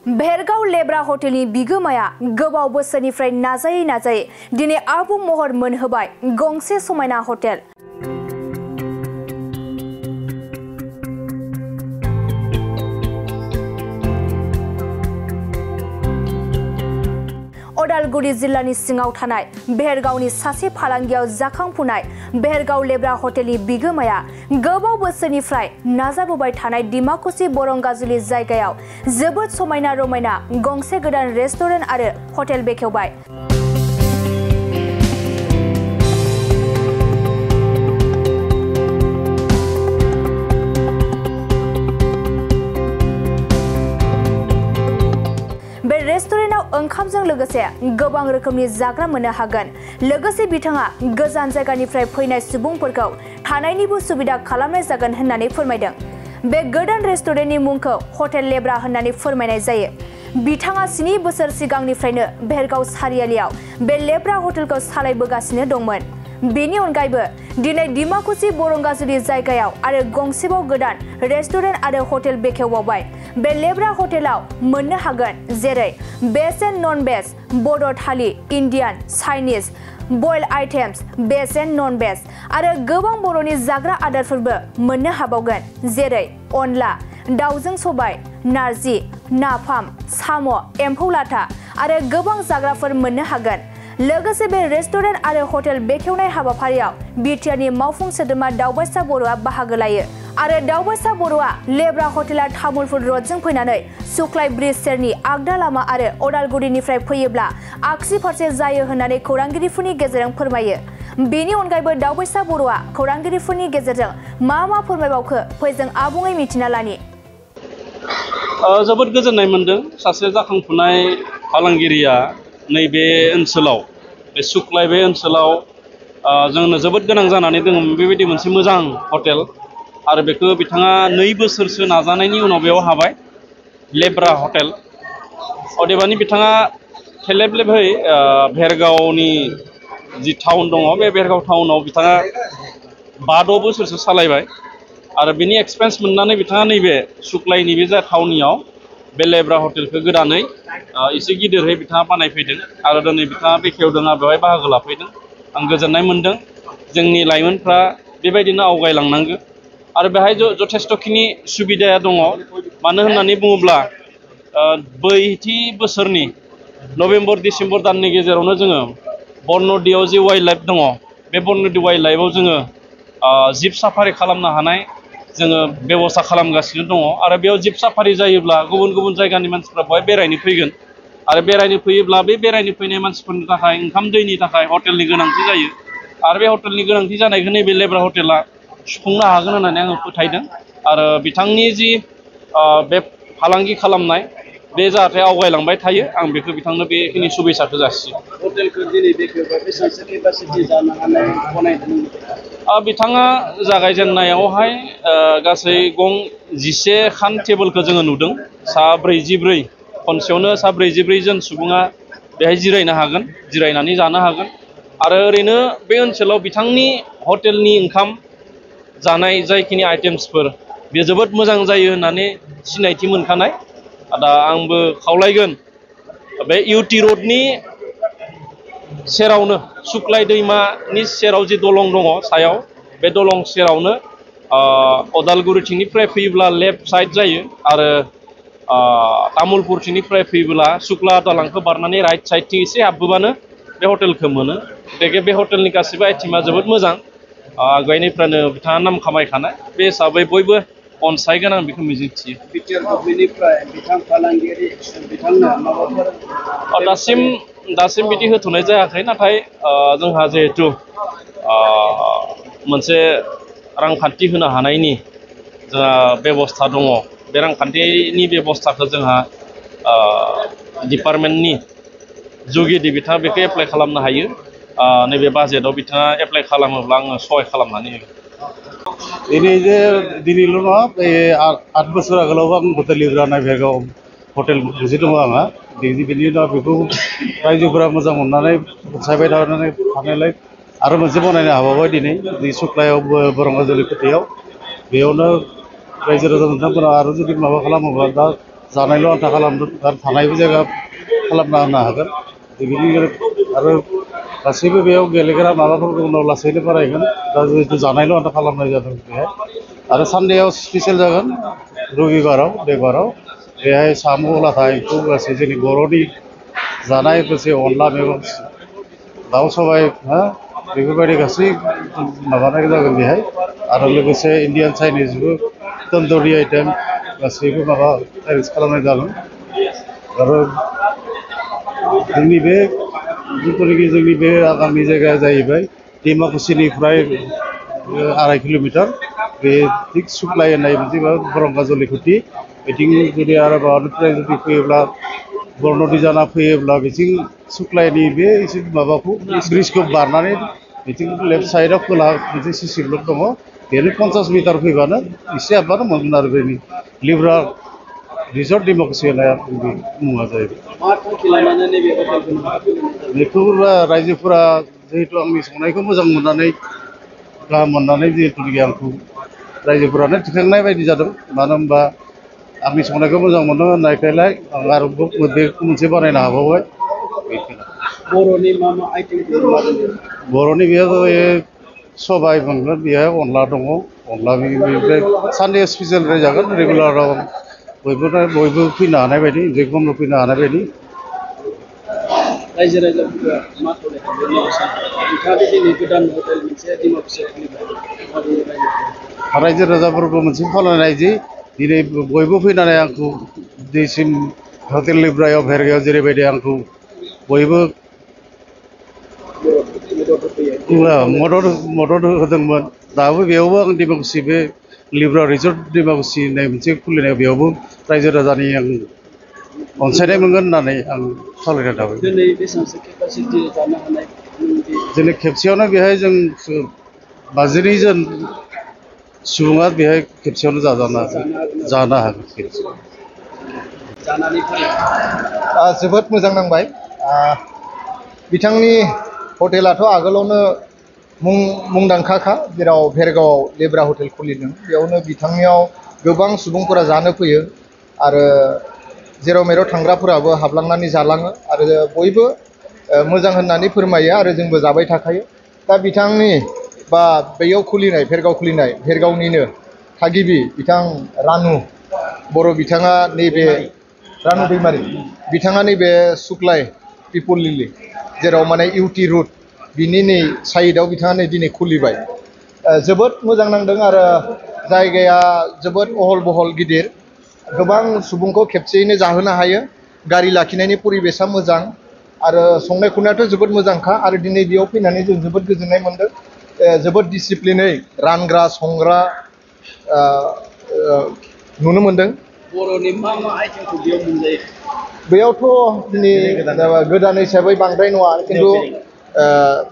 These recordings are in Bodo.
भेरगाव लेब्रा हटेलनि बिगोमाया गोबाव बोसोरनिफ्राय नाजायै दिनै आबुं महर मोनहोबाय गंसे समायना हटेल। अदालगुरि जिल्लानि सिङाव थानाय भेरगावनि सासे फालांगियाव जाखांफुनाय भेरगाव लेब्रा हटेलनि बिगोमाया गोबाव बोसोरनिफ्राय नाजाबोबाय थानाय डिमाकुसि बरंगाजुलि जायगायाव जोबोद समायना रमायना गंसे गोदान रेस्टुरेन्ट आरो हटेल बेखेवबाय। बे रेस्टुरेन्टआव ओंखामजों लोगोसे गोबां रोखोमनि जाग्रा मोननो हागोन। लोगोसे बिथाङा गोजान जायगानिफ्राय फैनाय सुबुंफोरखौ थानायनिबो सुबिदा खालामनाय जागोन होननानै फोरमायदों। बे गोदान रेस्टुरेन्टनि मुंखौ हटेल लेब्रा होननानै फोरमायनाय जायो। बिथाङा 7 बोसोर सिगांनिफ्रायनो भेरगाव सारियालियाव बे लेब्रा हटेलखौ सालायबोगासिनो दंमोन। बेनि अनगायैबो दिनै डिमाकुसि बरंगाजुलि जायगायाव आरो गंसेबाव गोदान रेस्टुरेन्ट आरो हटेल बेखेवबावबाय। बे लेब्रा हटेलाव मोननो हागोन जेरै veg and non veg, Bodo' thali, Indian, Chinese, boil items, veg and non veg आरो गोबां बर'नि जाग्रा आदारफोरबो मोननो हाबावगोन जेरै अनला, दाउजों सबाय, नारजि, नाफाम, साम', एम्फौ लाथा आरो गोबां जाग्राफोर मोननो हागोन। लोगोसे बे रेस्टुरेन्ट आरो हटेल बेखेवनाय हाबाफारियाव बिटिआरनि मावफुं सोद्रोमा दावबायसा बर'आ बाहागो लायो आरो दावबायसा बर'आ लेब्रा हटेला तामुलपुर रडजों फैनानै सुख्लाय ब्रिज सेरनि आगदा लामा आरो अदालगुरिनिफ्राय फैयोब्ला आगसि फारसे जायो होननानै खौरांगिरिफोरनि गेजेरजों फोरमायो। बेनि अनगायैबो दावबायसा बर'आ खौरांगिरिफोरनि गेजेरजों मा फोरमायबावखो फै जों आबुङै मिथिना लानि। जोबोद गोजोननाय मोनदों सासे जाखांफुनाय फालांगिरिया नैबे ओनसोलाव बे सुख्लाय बे ओनसोलाव जोंनो जोबोद गोनां जानानै दङ बेबायदि मोनसे मोजां हटेल आरो बेखौ बिथाङा 2 बोसोरसो नाजानायनि उनाव बेयाव हाबाय लेब्रा हटेल। अदेबानि बिथाङा थेलेबलेबै भेरगावनि जि टाउन दङ बे भेरगाव टाउनाव बिथाङा 5-6 बोसोरसो सालायबाय आरो बिनि एक्सपिरियेन्स मोननानै बिथाङा नैबे सुख्लायनि बे जा टाउननियाव बे लेब्रा हटेलखौ गोदानै एसे गिदिरहै बिथाङा बानायफैदों आरो दिनै बिथाङा बेखेवदों आरो बेवहाय बाहागो लाफैदों। आं गोजोननाय मोनदों। जोंनि लाइमोनफ्रा बेबायदिनो आवगायलांनांगौ आरो बेहाय जथेस्थ'खिनि सुबिदाया दङ। मानो होननानै बुङोब्ला 2 बोसोरनि नभेम्बर डिसेम्बर दाननि गेजेरावनो जोङो बरन'दियाव जि वाइल्ड लाइफ दङ बे बरन'दि वाइल्ड लाइफआव जोङो जिप साफारि खालामनो हानाय जोङो बेब'स्था खालामगासिनो दङ आरो बेयाव जिप साफारि जायोब्ला गुबुन गुबुन जायगानि मानसिफ्रा बेवहाय बेरायनो फैगोन आरो बेरायनो फैयोब्ला बे बेरायनो फैनाय मानसिफोरनि थाखाय ओंखाम दैनि थाखाय हटेलनि गोनांथि जायो आरो बे हटेलनि गोनांथि जानायखौ नैबे लेब्रा हटेला सुफुंनो हागोन होननानै आङो फोथायदों आरो बिथांनि जि बे फालांगि खालामनाय बे जाहाथे आवगायलांबाय थायो आं बेखौ बिथांनो बेखिनि शुभेच्छाखौ जासियो। हटेलखौ दिनै बेखेवबाय बेसेबांसो केपासिटि जानो हानाय बनायदों? बिथाङा जागायजेननायावहाय गासै 11 खान टेबोलखौ जोङो नुदों। सा 44 खनसेयावनो सा 44 जन सुबुङा बेहाय जिरायनो हागोन, जिरायनानै जानो हागोन आरो ओरैनो बे ओनसोलाव बिथांनि हटेलनि ओंखाम जानाय जायखिनि आइटेम्सफोर बे जोबोद मोजां जायो होननानै सिनायथि मोनखानाय। दा आंबो खावलायगोन बे इउटि रडनि सेरावनो सुख्लाय दैमानि सेराव जि दलं दङ सायाव बे दलं सेरावनो अदालगुरिथिंनिफ्राय फैयोब्ला लेफ्ट साइड जायो आरो तामुलपुरथिंनिफ्राय फैयोब्ला सुख्ला दालांखौ बारनानै राइट साइडथिं एसे हाबबोबानो बे हटेलखौ मोनो। गतिके बे हटेलनि गासैबो आइटेमा जोबोद मोजां। आवगायनिफ्रायनो बिथाङा नाम खामायखानाय बे हिसाबै बयबो अनसायगोन आं बेखौ मिजिंथियो। बिटिआर गभर्नमेन्टनिफ्राय बिथां फालांगियारि बिथांनो माबाफोर दासिम बिदि होथ'नाय जायाखै नाथाय जोंहा जिहेथु मोनसे रांखान्थि होनो हानायनि जोंहा बेबस्था दङ बे रांखान्थिनि बेबस्थाखौ जोंहा डिपार्टमेन्टनि जुगिदि बिथाङा बेखौ एप्लाइ खालामनो हायो। नैबे बाजेटआव बिथाङा एप्लाइ खालामोब्ला आङो सहाय खालामनानै होगोन। दिनैल' नङा बे 8 बोसोर आगोलावबो आं हटेल लेब्रा होननाय भेरगाव हटेल मोनसे दङ आंहा। बेनि उनाव बेखौ रायजोफोरा मोजां मोननानै अनसायबाय थानायलाय आरो मोनसे बनायनो हाबावबाय दिनै सुख्लायाव बरंगाजुलि खोथायाव बेयावनो रायजो राजा नोंथांमोना आरो जुदि माबा खालामोब्ला दा जानायल' आन्था खालामनो आरो थानायबो जायगा खालामना होनो हागोन बिनि आरो गासैबो बेयाव गेलेग्रा माबाफोरखौ उनाव लासैनो बारायगोन दा जिहेतु जानायल' आन्था खालामनाय जादों बेहाय आरो सानडेआव स्पेसियेल जागोन रबिबाराव देवबाराव बेहाय साम' लाथा एम्फौ गासै जोंनि बर'नि जानाय लोगोसे अनला मैगं दाउ सबाय हा बेफोरबायदि गासै माबानाय जागोन बेहाय आरो लोगोसे इन्डियान चाइनिसबो तन्दुरि आइटेम गासैबो माबा एरेन्ज खालामनाय जागोन आरो जोंनि बे जिथुनाखि जोंनि बे आगामि जायगाया जाहैबाय डिमाकुसिनिफ्राय 2.5 किल'मिटार बे थिग सुक्लाय होननाय मोनसे बरंगाजुलि खुथि बिथिं जुदि आरो माबानिफ्राय जुदि फैयोब्ला बरन'दि जाना फैयोब्ला बिथिं सुक्लायनि बे एसे माबाखौ ब्रिजखौ बारनानै बिथिं लेफ्ट साइडआव खोला मोनसे सिसि ब्लक दङ बेनो 50 मिटार फैबानो एसे हाबबानो मोनगोन आरो बेनि लिब्रा रिजर्ट डिमाकुसि होननाय बे मुङा जाहैबाय मा थांखि लानानै नैबे हटेलखौ बेखौ रायजोफोरा जिहेतु आंनि संनायखौ मोजां मोननानै गाहाम मोननानै जिहेतुनाखि आंखौ रायजोफोरानो थिखांनाय बायदि जादों मानो होनबा आंनि संनायखौ मोजां मोनदों होननायखायलाय आं आरो बेखौ मोनसे बानायनो हाबावबाय बेखौनो बर'नि मा आइटेमफोर लाबोयो बर'नि बेयाव सबाय मोनगोन बेहाय अनला दङ अनला बेनिफ्राय सानडे स्पेसियेल जागोन रेगुलाराव बयबो फैनो हानाय बायदि जेखुनु फैनो हानाय बायदि रायजो राजाफोरा मा खालामदों नोंथाङा दिनै गोदान हटेल मोनसे डिमाकुसियाव खुलिबाय रायजो राजाफोरखौ मोनसे खावलायनाय जि दिनै बयबो फैनानै आंखौ दिनैसिम हटेल लिब्रायाव भेरगायाव जेरैबायदि आंखौ बयबो मदद होदोंमोन दाबो बेयावबो आं डिमाकुसि बे लिब्रा रिजर्ट डिमाकुसि होननाय मोनसे खुलिनायाव बेयावबो रायजो राजानि आं अनसायनाय मोनगोन होननानै आं खावलायनाय थाबाय दिनै बेसेबांसो केपासिटि जानो हानाय दिनै खेबसेयावनो बेहाय जों 52 जन सुबुङा बेहाय खेबसेयावनो जानो हागोन जानानै जोबोद मोजां नांबाय बिथांनि हटेलाथ' आगोलावनो मुंदांखाखा जेराव भेरगावआव लेब्रा हटेल खुलिदों बेयावनो बिथांनियाव गोबां सुबुंफोरा जानो फैयो आरो जेराव मेराव थांग्राफोराबो हाबलांनानै जालाङो आरो बयबो मोजां होननानै फोरमायो आरो जोंबो जाबाय थाखायो दा बिथांनि बा बेयाव खुलिनाय भेरगावनिनो थागिबि बिथां रानु बर' बिथाङा नैबे रानु दैमारि बिथाङा नैबे सुक्लाय पिपल लिलि जेराव माने इउटि रुट बिनि नै साइडआव बिथाङा नै दिनै खुलिबाय जोबोद मोजां नांदों आरो जायगाया जोबोद अहल बहल गिदिर गोबां सुबुंखौ खेबसेयैनो जाहोनो हायो गारि लाखिनायनि परिबेसा मोजां आरो संनाय खुरनायाथ' जोबोद मोजांखा आरो दिनै बेयाव फैनानै जों जोबोद गोजोननाय मोनदों जोबोद डिसिप्लिनै रानग्रा संग्रा नुनो मोनदों बर'नि मा आइटेमखौ बेयाव मोनजायो बेयावथ' दिनै गोदान हिसाबै बांद्राय नङा खिन्थु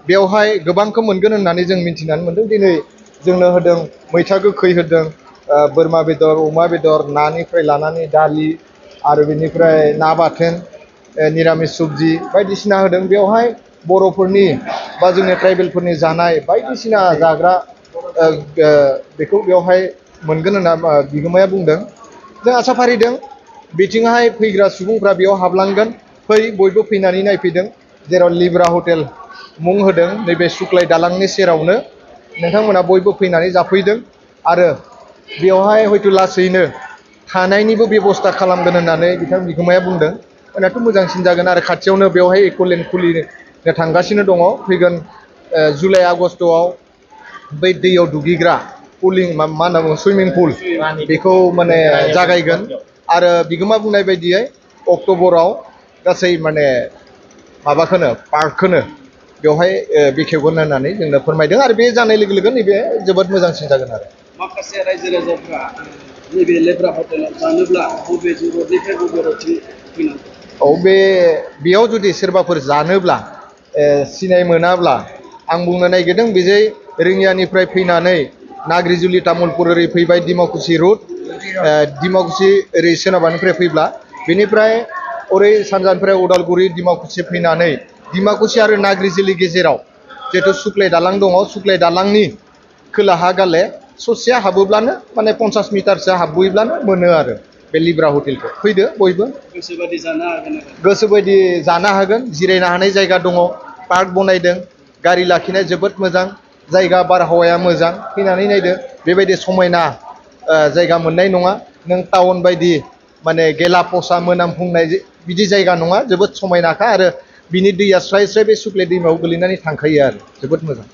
बेवहाय गोबांखौ मोनगोन होननानै जों मिथिनानै मोनदों दिनै जोंनो होदों मैथा गोखै होदों बोरमा बेदर अमा बेदर नानिफ्राय लानानै दालि आरो बेनिफ्राय ना बाथोन निरामिस सबजि बायदिसिना होदों बेवहाय बर'फोरनि बा जोंनि ट्राइबेलफोरनि जानाय बायदिसिना जाग्रा बेखौ बेवहाय मोनगोन होनना बिगोमाया बुंदों जों आसा फारिदों बिथिंहाय फैग्रा सुबुंफ्रा बेयाव हाबलांगोन बयबो फैनानै नायफैदों जेराव लिब्रा हटेल मुं होदों नैबे सुक्लाय दालांनि सेरावनो नोंथांमोना बयबो फैनानै जाफैदों आरो बेवहाय हयथ' लासैनो थानायनिबो बेबस्था खालामगोन होननानै बिथां बिगोमाया बुंदों होनाथ' मोजांसिन जागोन आरो खाथियावनो बेवहाय इक'लेन्ड खुलिनो थांगासिनो दङ फैगोन जुलाइ आगस्ट'आव बै दैयाव दुगैग्रा पुलिं मा होनना बुङो सुइमिं पुल बेखौ माने जागायगोन आरो बिगोमा बुंनाय बायदियै अक्ट'बराव गासै माने माबाखौनो पार्कखौनो बेवहाय बेखेवगोन होननानै जोंनो फोरमायदों आरो बे जानाय लोगो लोगो नैबे जोबोद मोजांसिन जागोन आरो माखासे रायजो राजाफ्रा नैबे लेब्रा हटेलाव जानोब्ला बबे रडनिफ्राय बबे रडथिं फैनांगौ बेयाव जुदि सोरबाफोर जानोब्ला सिनाय मोनाब्ला आं बुंनो नागिरदों बेजै रोङियानिफ्राय फैनानै नाग्रिजुलि तामुलपुर ओरै फैबाय डिमाकुसि रुट डिमाकुसि ओरै सोनाबानिफ्राय फैब्ला बेनिफ्राय ओरै सानजानिफ्राय उदालगुरि डिमाकुसि फैनानै डिमाकुसि आरो नाग्रिजुलि गेजेराव जिहेतु सुक्लाय दालां दङ सुक्लाय दालांनि खोलाहा गाले ससे हाबोब्लानो माने 50 मिटारसो हाबबोयोब्लानो मोनो आरो बे लिब्रा हटेलखौ फैदो बयबो गोसोबादि जानो हागोन आरो गोसोबायदि जानो हागोन जिरायनो हानाय जायगा दङ पार्क बनायदों गारि लाखिनाय जोबोद मोजां जायगा बारहावाया मोजां फैनानै नायदो बेबायदि समायना जायगा मोननाय नङा नों टाउन बायदि माने गेला पसा मोनामफुंनाय बिदि जायगा नङा जोबोद समायनाखा आरो बिनि दैया स्राय स्राय बे सुक्लाय दैमायाव गोलैनानै थांखायो आरो जोबोद मोजां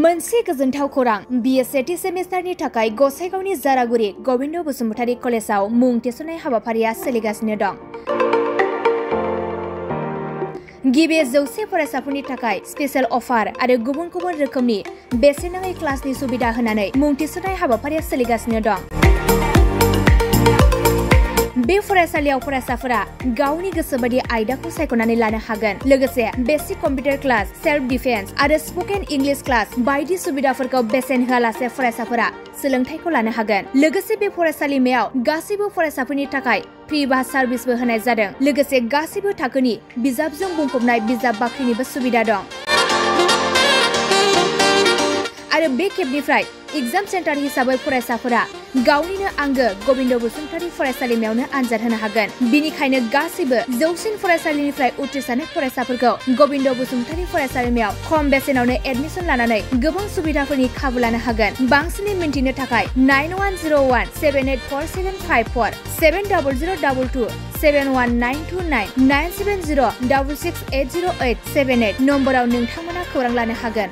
मोनसे गोजोनथाव खौरां बिए सेथि सेमिस्टारनि थाखाय गसाइगावनि जारागुरि गबिन्द बसुमतारी कलेजाव मुं थिसननाय हाबाफारिया सोलिगासिनो दं गिबि 100 फरायसाफोरनि थाखाय स्पेशल अफार आरो गुबुन गुबुन रोखोमनि बेसेन नाङै क्लासनि सुबिदा होनानै मुं थिसननाय हाबाफारिया सोलिगासिनो दं बे फरायसालियाव फरायसाफोरा गावनि गोसोबादि आयदाखौ सायख'नानै लानो हागोन लोगोसे basic computer class self defence आरो स्पोकेन इंलिश क्लास बायदि सुबिदाफोरखौ बेसेन होआलासे फरायसाफोरा सोलोंथायखौ लानो हागोन लोगोसे बे फरायसालिमायाव गासैबो फरायसाफोरनि थाखाय फ्रि बास सार्भिसबो होनाय जादों लोगोसे गासैबो थाखोनि बिजाबजों बुंफबनाय बिजाब बाख्रिनिबो सुबिदा दं आरो बे खेबनिफ्राय एग्जाम सेन्टार हिसाबै फरायसाफोरा गावनिनो आंगो गबिन्द बसुमतारी फरायसालिमायावनो आनजाद होनो हागोन बिनिखायनो गासैबो जौसिन फरायसालिनिफ्राय उथ्रिसारनाय फरायसाफोरखौ गबिन्द बसुमतारी फरायसालिमायाव खम बेसेनावनो एडमिसन लानानै गोबां सुबिदाफोरनि खाबु लानो हागोन बांसिनै मिन्थिनो थाखाय 9101784754 7002 71929 97066808878 नम्बराव नोंथांमोना खौरां लानो हागोन